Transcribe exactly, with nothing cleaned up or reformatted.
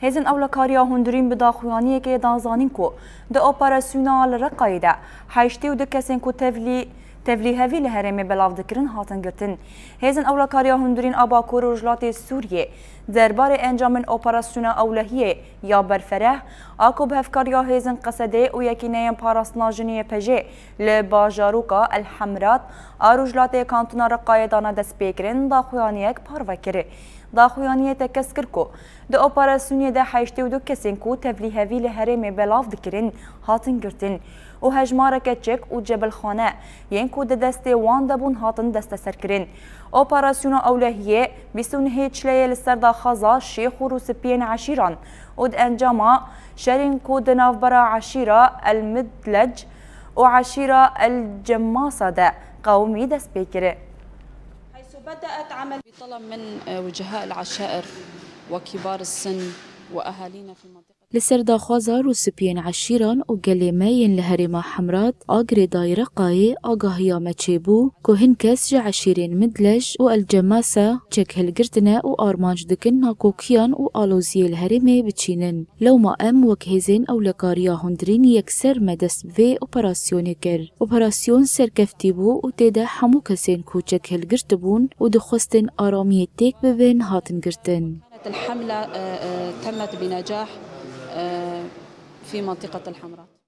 Hêzên Ewlekariya Hundirîn bi daxuyaniyekê dan zanîn ku di operasyona li Reqayê de heştê û du kesên ku tevlî, tevlî hevî li herêmê belav dikirin hatin girtin. Hêzên Ewlekariya Hundirîn a Bakur û Rojhilatê Sûriyê derbarê encamên operasyona ewlehiyê ya Berfereh a ku bi hevkariya hêzên Qesedê û Yekîneyên Parastina Jinê Y P J li bajaroka El Hemrat a rojhilatê kantona Reqayê dane destpêkirin, daxuyaniyek parve kir. Daxuyaniyê tekez kir ku di operasyonê de heştê û du kesên ku tevlî hevî li herêmê belav dikirin hatin girtin û hejmareke çek û cebilxane yên ku di destê wan de bûn hatin desteserkirin. Operasyona ewlehiyê bîst û nehê Çileyê li ser daxwaza şêx û rûspiyên eşîran û di encama şerên ku di navbera eşîra El Midlec û eşîra El Cemmasa de qewimî dest pê kir. حيث بدأت عمل بطلب من وجهاء العشائر وكبار السن وأهالينا في منطقة Li ser daxwaza rûspiyên eşîran û gelê me yên li herêma Hemrat a girêdayî Reqayê agahiya me çêbû ku hin kes ji eşîrên Midlej û El Cemasa çek hilgirtine û armanc dikin nakokiyan û aloziyê li herêmê biçînin. Lewma em wek hêzên ewlekariya hundirîn yekser me dest bi vê operasyonê kir. Operasyon serkeftî bû û tê de hemû kesên ku çek hilgirtibûn û dixwestin aramiyê têk bibin hatin girtin. كانت الحملة، آه، آه، تمت بنجاح، آه، في منطقة الحمراء.